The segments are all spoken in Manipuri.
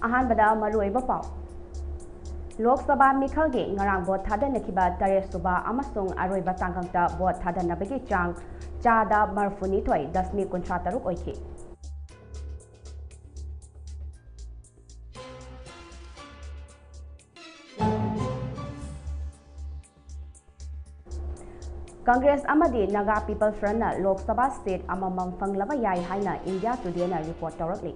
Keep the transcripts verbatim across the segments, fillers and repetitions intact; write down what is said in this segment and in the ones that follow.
ꯑꯍꯥꯟꯕꯗ ꯃꯔꯨꯑꯣꯏꯕ ꯄꯥꯎ꯫ ꯂꯣꯛ ꯁꯚꯥ ꯃꯤꯈꯜꯒꯤ ꯉꯔꯥꯡ ꯚꯣꯠ ꯊꯥꯗꯅꯈꯤꯕ ꯇꯔꯦꯠ ꯁꯨꯕ ꯑꯃꯁꯨꯡ ꯑꯔꯣꯏꯕ ꯇꯥꯡꯀꯛꯇ ꯚꯣꯠ ꯊꯥꯗꯅꯕꯒꯤ ꯆꯥꯡ ꯆꯥꯗ ꯃꯔꯤꯐꯨꯅꯤꯊꯣꯏ ꯗꯁꯃꯤꯛ ꯀꯨꯟꯊ꯭ꯔꯥ ꯇꯔꯨꯛ ꯑꯣꯏꯈꯤ꯫ ꯀꯪꯒ꯭ꯔꯦꯁ ꯑꯃꯗꯤ ꯅꯥꯒꯥ ꯄꯤꯄꯜ ꯐ꯭ꯔꯟꯠꯅ ꯂꯣꯛ ꯁꯚꯥ ꯁꯤꯠ ꯑꯃꯃꯝ ꯐꯪꯂꯕ ꯌꯥꯏ ꯍꯥꯏꯅ ꯏꯟꯗꯤꯌꯥ ꯇꯨꯗꯦꯅ ꯔꯤꯄꯣꯔꯠ ꯇꯧꯔꯛꯂꯤ꯫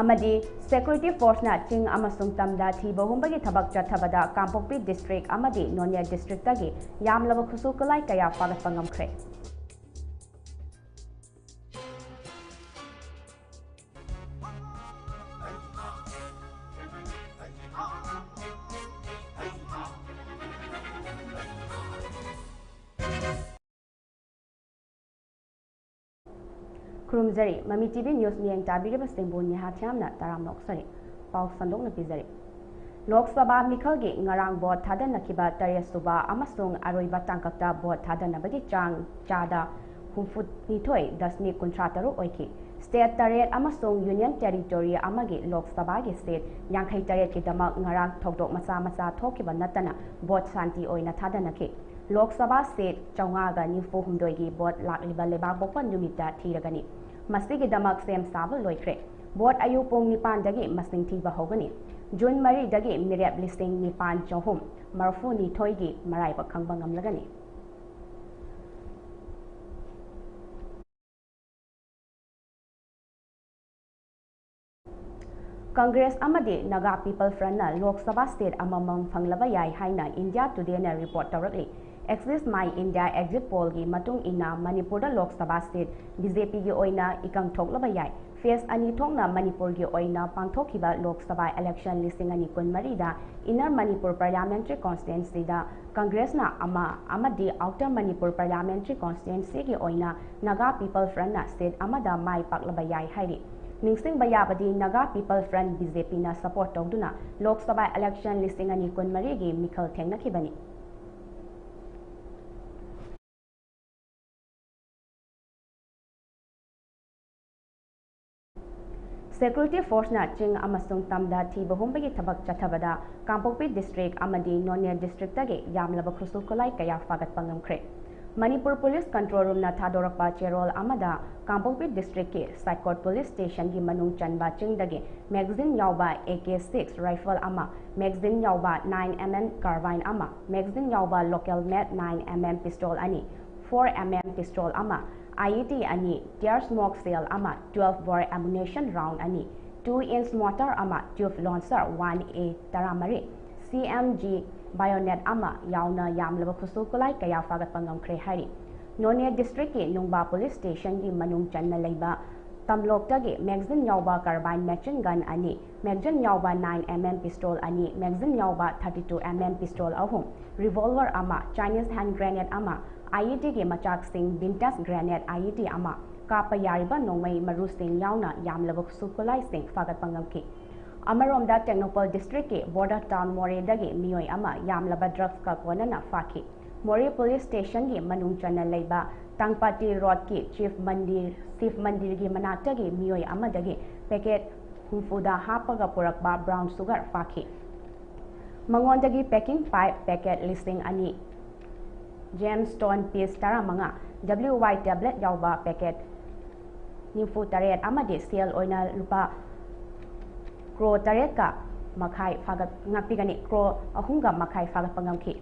ꯑꯃꯗꯤ ꯁꯦꯀ꯭ꯌꯨꯔꯤꯇꯤ ꯐꯣꯔꯁꯅ ꯆꯤꯡ ꯑꯃꯁꯨꯡ ꯇꯝꯗ ꯊꯤꯕ ꯍꯨꯝꯕꯒꯤ ꯊꯕꯛ ꯆꯠꯊꯕꯗ ꯀꯥꯡꯄꯣꯛꯄꯤ ꯗꯤꯁꯇ꯭ꯔꯤꯛ ꯑꯃꯗꯤ ꯅꯣꯅꯦ ꯗꯤꯁꯇ꯭ꯔꯤꯛꯇꯒꯤ ꯌꯥꯝꯂꯕ ꯈꯨꯠꯁꯨ ꯈꯨꯠꯂꯥꯏ ꯀꯌꯥ ꯐꯥꯒꯠꯄ ꯉꯝꯈ꯭ꯔꯦ꯫ ꯈꯨꯔꯨꯝꯖꯔꯤ꯫ ꯃꯃꯤ ꯇꯤ ꯚꯤ ꯅ꯭ꯌꯨꯁ ꯃꯤꯠꯌꯦꯡ ꯇꯥꯕꯤꯔꯤꯕꯁꯤꯡꯕꯨ ꯅꯦꯍꯥ ꯊꯤꯌꯥꯝꯅ ꯇꯔꯥꯝꯅ ꯑꯣꯛꯆꯔꯤ꯫ ꯄꯥꯎ ꯁꯟꯗꯣꯛꯅ ꯄꯤꯖꯔꯤ꯫ ꯂꯣꯛ ꯁꯚꯥ ꯃꯤꯈꯜꯒꯤ ꯉꯔꯥꯡ ꯚꯣꯠ ꯊꯥꯗꯅꯈꯤꯕ ꯇꯔꯦꯠ ꯁꯨꯕ ꯑꯃꯁꯨꯡ ꯑꯔꯣꯏꯕ ꯇꯥꯡꯀꯛꯇ ꯚꯣꯠ ꯊꯥꯗꯅꯕꯒꯤ ꯆꯥꯡ ꯆꯥꯗ ꯍꯨꯝꯐꯨꯅꯤꯊꯣꯏ ꯗꯁꯃꯤꯛ ꯀꯨꯟꯊ꯭ꯔꯥ ꯇꯔꯨꯛ ꯑꯣꯏꯈꯤ꯫ ꯁ꯭ꯇꯦꯠ ꯇꯔꯦꯠ ꯑꯃꯁꯨꯡ ꯌꯨꯅꯤꯌꯟ ꯇꯦꯔꯤꯇꯣꯔꯤ ꯑꯃꯒꯤ ꯂꯣꯛ ꯁꯚꯥꯒꯤ ꯁꯤꯠ ꯌꯥꯡꯈꯩ ꯇꯔꯦꯠꯀꯤꯗꯃꯛ ꯉꯔꯥꯡ ꯊꯧꯗꯣꯛ ꯃꯆꯥ ꯃꯆꯥ ꯊꯣꯛꯈꯤꯕ ꯅꯠꯇꯅ ꯚꯣꯠ ꯁꯥꯟꯇꯤ ꯑꯣꯏꯅ ꯊꯥꯗꯅꯈꯤ꯫ ꯂꯣꯛ ꯁꯚꯥ ꯁꯤꯠ ꯆꯥꯝꯃꯉꯥꯒ ꯅꯤꯐꯨ ꯍꯨꯝꯗꯣꯏꯒꯤ ꯚꯣꯠ ꯂꯥꯛꯂꯤꯕ ꯂꯩꯕꯥꯛꯄꯣꯛꯄ ꯅꯨꯃꯤꯠꯇ ꯊꯤꯔꯒꯅꯤ꯫ ꯃꯁꯤꯒꯤꯗꯃꯛ ꯁꯦꯝ ꯁꯥꯕ ꯂꯣꯏꯈ꯭ꯔꯦ꯫ ꯚꯣꯠ ꯑꯌꯨꯛ ꯄꯨꯡ ꯅꯤꯄꯥꯟꯗꯒꯤ ꯃꯁꯤꯡ ꯊꯤꯕ ꯍꯧꯒꯅꯤ꯫ ꯖꯨꯟ ꯃꯔꯤꯗꯒꯤ ꯃꯤꯔꯦꯞ ꯂꯤꯁꯤꯡ ꯅꯤꯄꯥꯟ ꯆꯍꯨꯝ ꯃꯔꯤꯐꯨꯅꯤꯊꯣꯏꯒꯤ ꯃꯔꯥꯏꯕꯛ ꯈꯪꯕ ꯉꯝꯂꯒꯅꯤ꯫ ꯀꯪꯒ꯭ꯔꯦꯁ ꯑꯃꯗꯤ ꯅꯥꯒꯥ ꯄꯤꯄꯜ ꯐ꯭ꯔꯟꯠꯅ ꯂꯣꯛ ꯁꯚꯥ ꯁꯤꯠ ꯑꯃꯃꯝ ꯐꯪꯂꯕ ꯌꯥꯏ ꯍꯥꯏꯅ ꯏꯟꯗꯤꯌꯥ ꯇꯨꯗꯦꯅ ꯔꯤꯄꯣꯔꯠ ꯇꯧꯔꯛꯂꯤ꯫ ꯑꯦꯛꯁꯤꯁ ꯃꯥꯏ ꯏꯟꯗꯤꯌꯥ ꯑꯦꯛꯖꯤꯠ ꯄꯣꯜꯒꯤ ꯃꯇꯨꯡ ꯏꯟꯅ ꯃꯅꯤꯄꯨꯔꯗ ꯂꯣꯛ ꯁꯚꯥ ꯁꯤꯠ ꯕꯤ ꯖꯦ ꯄꯤꯒꯤ ꯑꯣꯏꯅ ꯏꯀꯪ ꯊꯣꯛꯂꯕ ꯌꯥꯏ꯫ ꯐꯦꯖ ꯑꯅꯤ ꯊꯣꯛꯅ ꯃꯅꯤꯄꯨꯔꯒꯤ ꯑꯣꯏꯅ ꯄꯥꯡꯊꯣꯛꯈꯤꯕ ꯂꯣꯛ ꯁꯚꯥ ꯏꯂꯦꯛꯁꯟ ꯂꯤꯁꯤꯡ ꯑꯅꯤ ꯀꯨꯟꯃꯔꯤꯗ ꯏꯟꯅꯔ ꯃꯅꯤꯄꯨꯔ ꯄꯥꯔꯂꯤꯌꯥꯃꯦꯟꯇꯔꯤ ꯀꯣꯟꯁꯇꯤꯇ꯭ꯋꯦꯟꯁꯤꯗ ꯀꯪꯒ꯭ꯔꯦꯁꯅ ꯑꯃ ꯑꯃꯗꯤ ꯑꯥꯎꯇꯔ ꯃꯅꯤꯄꯨꯔ ꯄꯥꯔꯂꯤꯌꯥꯃꯦꯟꯇꯔꯤ ꯀꯣꯟꯁꯇꯤꯇ꯭ꯋꯦꯟꯁꯤꯒꯤ ꯑꯣꯏꯅ ꯅꯥꯒꯥ ꯄꯤꯄꯜ ꯐ꯭ꯔꯟꯠꯅ ꯁꯤꯠ ꯑꯃꯗ ꯃꯥꯏ ꯄꯥꯛꯂꯕ ꯌꯥꯏ ꯍꯥꯏꯔꯤ꯫ ꯅꯤꯡꯁꯤꯡꯕ ꯌꯥꯕꯗꯤ Naga people front B J ꯄꯤꯅ ꯁꯄꯣꯔꯠ ꯇꯧꯗꯨꯅ ꯂꯣꯛ ꯁꯚꯥ ꯏꯂꯦꯛꯁꯟ ꯂꯤꯁꯤꯡ ꯑꯅꯤ ꯀꯨꯟꯃꯔꯤꯒꯤ ꯃꯤꯈꯜ ꯊꯦꯡꯅꯈꯤꯕꯅꯤ꯫ Security forceꯅ ꯆꯤꯡ ꯑꯃꯁꯨꯡ ꯇꯝꯗ ꯊꯤꯕ ꯍꯨꯝꯕꯒꯤ ꯊꯕꯛ ꯆꯠꯊꯕꯗ ꯀꯥꯡꯄꯣꯛꯄꯤ district ꯑꯃꯗꯤ ꯅꯣꯅꯦ districtꯇꯒꯤ ꯌꯥꯝꯂꯕ ꯈꯨꯠꯁꯨ ꯈꯨꯠꯂꯥꯏ ꯀꯌꯥ ꯐꯥꯒꯠꯄ ꯉꯝꯈ꯭ꯔꯦ꯫ ꯃꯅꯤꯄꯨꯔ police control roomꯅ ꯊꯥꯗꯣꯔꯛꯄ ꯆꯦꯔꯣꯜ ꯑꯃꯗ ꯀꯥꯡꯄꯣꯛꯄꯤ districtꯀꯤ ꯁꯥꯏꯀꯣꯠ police stationꯒꯤ ꯃꯅꯨꯡ ꯆꯟꯕ ꯆꯤꯡꯗꯒꯤ magazine ꯌꯥꯎꯕ AK six rifle ꯑꯃ, magazine ꯌꯥꯎꯕ nine MM carbine ꯑꯃ, magazine ꯌꯥꯎꯕ local made nine MM pistol ꯑꯅꯤ, four MM pistol ꯑꯃ, IED ꯑꯅꯤ, tear smoke shell ꯑꯃ, twelve bore ammunition round ꯑꯅꯤ, two inch mortar ꯑꯃ, tube launcher one A ꯇꯔꯥꯃꯔꯤ, CMG bayonet ꯑꯃ ꯌꯥꯎꯅ ꯌꯥꯝꯂꯕ ꯈꯨꯠꯁꯨ ꯈꯨꯠꯂꯥꯏ ꯀꯌꯥ ꯐꯥꯒꯠꯄ ꯉꯝꯈ꯭ꯔꯦ ꯍꯥꯏꯔꯤ꯫ ꯅꯣꯅꯦ districtꯀꯤ ꯅꯨꯡꯕꯥ police stationꯒꯤ ꯃꯅꯨꯡ ꯆꯟꯅ ꯂꯩꯕ ꯇꯝꯂꯣꯛꯇꯒꯤ magazine ꯌꯥꯎꯕ carbine machine gun ꯑꯅꯤ, magazine ꯌꯥꯎꯕ nine MM pistol ꯑꯅꯤ, magazine ꯌꯥꯎꯕ thirty-two MM pistol ꯑꯍꯨꯝ, revolver ꯑꯃ, Chinese hand grenade ꯑꯃ, IEDꯒꯤ ꯃꯆꯥꯛꯁꯤꯡ vintage grenade IED ꯑꯃ, ꯀꯥꯞꯄ ꯌꯥꯔꯤꯕ ꯅꯣꯡꯃꯩ ꯃꯔꯨꯁꯤꯡ ꯌꯥꯎꯅ ꯌꯥꯝꯂꯕ ꯈꯨꯠꯁꯨ ꯈꯨꯠꯂꯥꯏꯁꯤꯡ ꯐꯥꯒꯠꯄ ꯉꯝꯈꯤ꯫ ꯑꯃꯔꯣꯝꯗ ꯇꯦꯡꯅꯧꯄꯜ districtꯀꯤ border town ꯃꯣꯔꯦꯗꯒꯤ ꯃꯤꯑꯣꯏ ꯑꯃ ꯌꯥꯝꯂꯕ drugsꯀ ꯀꯣꯟꯅꯅ ꯐꯥꯈꯤ꯫ ꯃꯣꯔꯦ police stationꯒꯤ ꯃꯅꯨꯡ ꯆꯟꯅ ꯂꯩꯕ ꯇꯥꯡꯄꯥꯇꯤ roadꯀꯤ Shiv Mandir, Shiv Mandirꯒꯤ ꯃꯅꯥꯛꯇꯒꯤ ꯃꯤꯑꯣꯏ ꯑꯃꯗꯒꯤ packet ꯍꯨꯝꯐꯨꯗ ꯍꯥꯞꯄꯒ ꯄꯨꯔꯛꯄ brown sugar ꯐꯥꯈꯤ꯫ ꯃꯉꯣꯟꯗꯒꯤ packing pipe packet ꯂꯤꯁꯤꯡ ꯑꯅꯤ, gemstone piece ꯇꯔꯥꯃꯉꯥ, WY tablet ꯌꯥꯎꯕ packet ꯅꯤꯐꯨ ꯇꯔꯦꯠ ꯑꯃꯗꯤ ꯁꯦꯜ ꯑꯣꯏꯅ ꯂꯨꯄꯥ ꯀ꯭ꯔꯣ ꯇꯔꯦꯠꯀ ꯃꯈꯥꯏ ꯐꯥꯒꯠ-, ꯉꯥꯛꯄꯤꯒꯅꯤ, ꯀ꯭ꯔꯣ ꯑꯍꯨꯝꯒ ꯃꯈꯥꯏ ꯐꯥꯒꯠꯄ ꯉꯝꯈꯤ꯫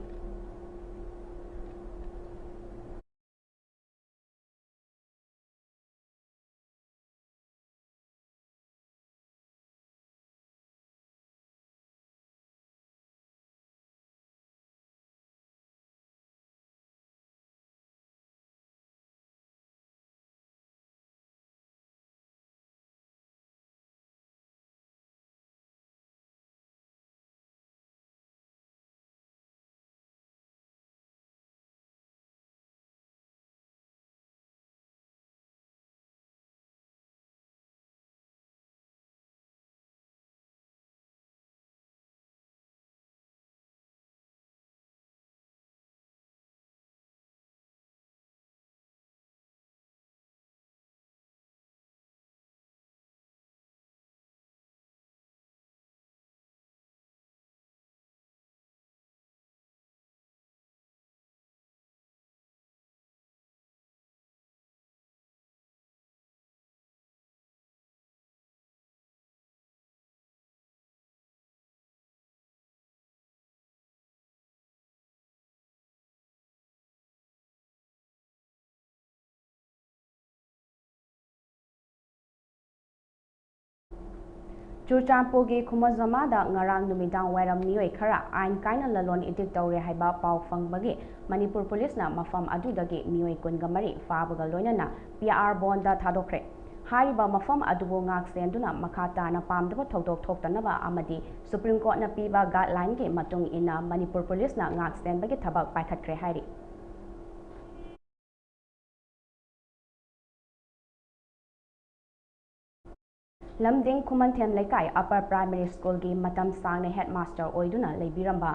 ꯆꯨꯔꯆꯥꯟꯄꯨꯔꯒꯤ ꯈꯨꯃꯣꯖꯃꯥꯗ ꯉꯔꯥꯡ ꯅꯨꯃꯤꯗꯥꯡ ꯋꯥꯏꯔꯝ ꯃꯤꯑꯣꯏ ꯈꯔ ꯑꯥꯏꯟ ꯀꯥꯏꯅ ꯂꯂꯣꯟ ꯏꯇꯤꯛ ꯇꯧꯔꯦ ꯍꯥꯏꯕ ꯄꯥꯎ ꯐꯪꯕꯒꯤ ꯃꯅꯤꯄꯨꯔ ꯄꯨꯂꯤꯁꯅ ꯃꯐꯝ ꯑꯗꯨꯗꯒꯤ ꯃꯤꯑꯣꯏ ꯀꯨꯟꯒ ꯃꯔꯤ ꯐꯥꯕꯒ ꯂꯣꯏꯅꯅ ꯄꯤ ꯑꯥꯔ ꯕꯣꯟꯗ ꯊꯥꯗꯣꯛꯈ꯭ꯔꯦ꯫ ꯍꯥꯏꯔꯤꯕ ꯃꯐꯝ ꯑꯗꯨꯕꯨ ꯉꯥꯛ ꯁꯦꯟꯗꯨꯅ ꯃꯈꯥ ꯇꯥꯅ ꯄꯥꯝꯗꯕ ꯊꯧꯗꯣꯛ ꯊꯣꯛꯇꯅꯕ ꯑꯃꯗꯤ ꯁꯨꯄ꯭ꯔꯤꯝ ꯀꯣꯔꯠꯅ ꯄꯤꯕ ꯒꯥꯏꯗꯂꯥꯏꯟꯒꯤ ꯃꯇꯨꯡ ꯏꯟꯅ ꯃꯅꯤꯄꯨꯔ ꯄꯨꯂꯤꯁꯅ ꯉꯥꯛ ꯁꯦꯟꯕꯒꯤ ꯊꯕꯛ ꯄꯥꯏꯈꯠꯈ꯭ꯔꯦ ꯍꯥꯏꯔꯤ꯫ ꯂꯝꯗꯤꯡ ꯈꯨꯃꯟꯊꯦꯝ ꯂꯩꯀꯥꯏ ꯑꯄꯔ ꯄ꯭ꯔꯥꯏꯃꯔꯤ ꯁ꯭ꯀꯨꯜꯒꯤ ꯃꯇꯝ ꯁꯥꯡꯅ ꯍꯦꯗꯃꯥꯁꯇꯔ ꯑꯣꯏꯗꯨꯅ ꯂꯩꯕꯤꯔꯝꯕ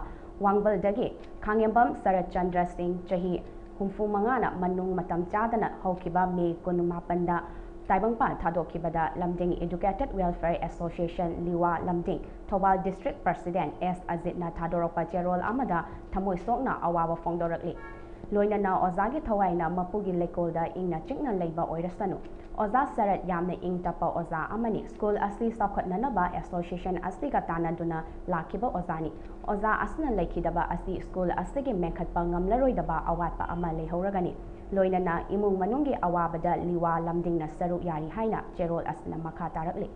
ꯋꯥꯡꯕꯜꯗꯒꯤ ꯈꯥꯉꯦꯝꯕꯝ ꯁꯔꯠ ꯆꯟꯗ꯭ꯔ ꯁꯤꯡ, ꯆꯍꯤ ꯍꯨꯝꯐꯨ ꯃꯉꯥꯅ ꯃꯅꯨꯡ ꯃꯇꯝ ꯆꯥꯗꯅ ꯍꯧꯈꯤꯕ ꯃꯦ ꯀꯨꯟꯃꯥꯄꯟꯗ ꯇꯥꯏꯕꯪꯄꯥꯟ ꯊꯥꯗꯣꯛꯈꯤꯕꯗ Lamding Educated Welfare Association, Liwa Lamding, Thoubal district president S ꯑꯖꯤꯠꯅ ꯊꯥꯗꯣꯔꯛꯄ ꯆꯦꯔꯣꯜ ꯑꯃꯗ ꯊꯃꯣꯏ ꯁꯣꯛꯅ ꯑꯋꯥꯕ ꯐꯣꯡꯗꯣꯔꯛꯂꯤ꯫ ꯂꯣꯏꯅꯅ ꯑꯣꯖꯥꯒꯤ ꯊꯋꯥꯏꯅ ꯃꯄꯨꯒꯤ ꯂꯩꯀꯣꯜꯗ ꯏꯪꯅ ꯆꯤꯛꯅ ꯂꯩꯕ ꯑꯣꯏꯔꯁꯅꯨ꯫ ꯑꯣꯖꯥ ꯁꯔꯠ ꯌꯥꯝꯅ ꯏꯪ ꯇꯞꯄ ꯑꯣꯖꯥ ꯑꯃꯅꯤ꯫ ꯁ꯭ꯀꯨꯜ ꯑꯁꯤ ꯆꯥꯎꯈꯠꯅꯅꯕ ꯑꯦꯁꯣꯁꯤꯌꯦꯁꯟ ꯑꯁꯤꯒ ꯇꯥꯟꯅꯗꯨꯅ ꯂꯥꯛꯈꯤꯕ ꯑꯣꯖꯥꯅꯤ꯫ ꯑꯣꯖꯥ ꯑꯁꯤꯅ ꯂꯩꯈꯤꯗꯕ ꯑꯁꯤ ꯁ꯭ꯀꯨꯜ ꯑꯁꯤꯒꯤ ꯃꯦꯟꯈꯠꯄ ꯉꯝꯂꯔꯣꯏꯗꯕ ꯑꯋꯥꯠꯄ ꯑꯃ ꯂꯩꯍꯧꯔꯒꯅꯤ꯫ ꯂꯣꯏꯅꯅ ꯏꯃꯨꯡ ꯃꯅꯨꯡꯒꯤ ꯑꯋꯥꯕꯗ ꯂꯤꯋꯥ ꯂꯝꯗꯤꯡꯅ ꯁꯔꯨꯛ ꯌꯥꯔꯤ ꯍꯥꯏꯅ ꯆꯦꯔꯣꯜ ꯑꯁꯤꯅ ꯃꯈꯥ ꯇꯥꯔꯛꯂꯤ꯫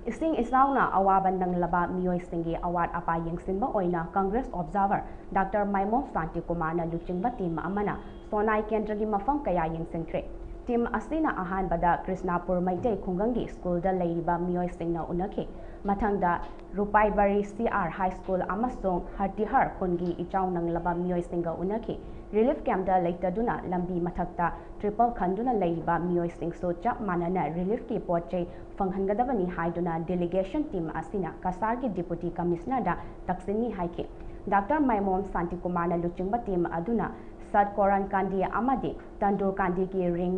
ꯏꯁꯤꯡ ꯏꯆꯥꯎꯅ ꯑꯋꯥꯕ ꯅꯪꯂꯕ ꯃꯤꯑꯣꯏꯁꯤꯡꯒꯤ ꯑꯋꯥꯠ ꯑꯄꯥ ꯌꯦꯡꯁꯤꯟꯕ ꯑꯣꯏꯅ ꯀꯪꯒ꯭ꯔꯦꯁ ꯑꯣꯕꯖꯥꯔꯚꯔ ꯗꯥꯛꯇꯔ ꯃꯥꯏꯃꯣꯝ ꯁꯥꯟꯇꯤꯀꯨꯃꯥꯔꯅ ꯂꯨꯆꯤꯡꯕ ꯇꯤꯝ ꯑꯃꯅ ꯁꯣꯅꯥꯏ ꯀꯦꯟꯗ꯭ꯔꯒꯤ ꯃꯐꯝ ꯀꯌꯥ ꯌꯦꯡꯁꯤꯟꯈ꯭ꯔꯦ꯫ ꯇꯤꯝ ꯑꯁꯤꯅ ꯑꯍꯥꯟꯕꯗ ꯀ꯭ꯔꯤꯁꯅꯥꯄꯨꯔ ꯃꯩꯇꯩ ꯈꯨꯡꯒꯪꯒꯤ ꯁ꯭ꯀꯨꯜꯗ ꯂꯩꯔꯤꯕ ꯃꯤꯑꯣꯏꯁꯤꯡꯅ ꯎꯅꯈꯤ꯫ ꯃꯊꯪꯗ ꯔꯨꯄꯥꯏꯕꯔꯤ ꯁꯤ ꯑꯥꯔ ꯍꯥꯏ ꯁ꯭ꯀꯨꯜ ꯑꯃꯁꯨꯡ ꯍꯔꯇꯤꯍꯔ ꯈꯨꯟꯒꯤ ꯏꯆꯥꯎ ꯅꯪꯂꯕ ꯃꯤꯑꯣꯏꯁꯤꯡꯒ ꯎꯅꯈꯤ꯫ ꯔꯤꯂꯤꯐ ꯀꯦꯝꯞꯇ ꯂꯩꯇꯗꯨꯅ ꯂꯝꯕꯤ ꯃꯊꯛꯇ ꯇ꯭ꯔꯤꯄꯜ ꯈꯟꯗꯨꯅ ꯂꯩꯔꯤꯕ ꯃꯤꯑꯣꯏꯁꯤꯡꯁꯨ ꯆꯞ ꯃꯥꯟꯅꯅ ꯔꯤꯂꯤꯐꯀꯤ ꯄꯣꯠ ꯆꯩ ꯐꯪꯍꯟꯒꯗꯕꯅꯤ ꯍꯥꯏꯗꯨꯅ ꯗꯦꯂꯤꯒꯦꯁꯟ ꯇꯤꯝ ꯑꯁꯤꯅ ꯀꯁꯥꯔꯒꯤ ꯗꯤꯄꯨꯇꯤ ꯀꯃꯤꯁꯅꯔꯗ ꯇꯛꯁꯤꯟꯅꯤ ꯍꯥꯏꯈꯤ꯫ ꯗꯥꯛꯇꯔ ꯃꯥꯏꯃꯣꯝ ꯁꯥꯟꯇꯤꯀꯨꯃꯥꯔꯅ ꯂꯨꯆꯤꯡꯕ ꯇꯤꯝ ꯑꯗꯨꯅ ꯁꯠ ꯀꯣꯔꯟ ꯀꯥꯟꯗꯤ ꯑꯃꯗꯤ ꯇꯟꯗꯨꯔ ꯀꯥꯟꯗꯤꯒꯤ ꯔꯤꯡ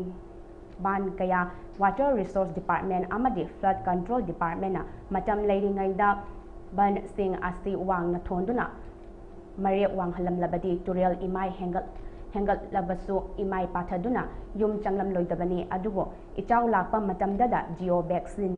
ꯕꯥꯟ ꯀꯌꯥ ꯋꯥꯇꯔ ꯔꯤꯁꯣꯔꯁ ꯗꯤꯄꯥꯔꯠꯃꯦꯟ ꯑꯃꯗꯤ ꯐ꯭ꯂꯗ ꯀꯟꯇ꯭ꯔꯣꯜ ꯗꯤꯄꯥꯔꯠꯃꯦꯟꯅ ꯃꯇꯝ ꯂꯩꯔꯤꯉꯩꯗ ꯕꯟꯁꯤꯡ ꯑꯁꯤ ꯋꯥꯡꯅ ꯊꯣꯟꯗꯨꯅ ꯃꯔꯦꯛ ꯋꯥꯡꯍꯜꯂꯝꯂꯕꯗꯤ ꯇꯨꯔꯦꯜ ꯏꯃꯥꯏ ꯍꯦꯟꯒꯠ-, ꯍꯦꯟꯒꯠꯂꯕꯁꯨ ꯏꯃꯥꯏ ꯄꯥꯊꯗꯨꯅ ꯌꯨꯝ ꯆꯪꯂꯝꯂꯣꯏꯗꯕꯅꯤ꯫ ꯑꯗꯨꯕꯨ ꯏꯆꯥꯎ ꯂꯥꯛꯄ ꯃꯇꯝꯗꯗ ꯖꯤꯑꯣ ꯕꯦꯛꯁꯤꯟ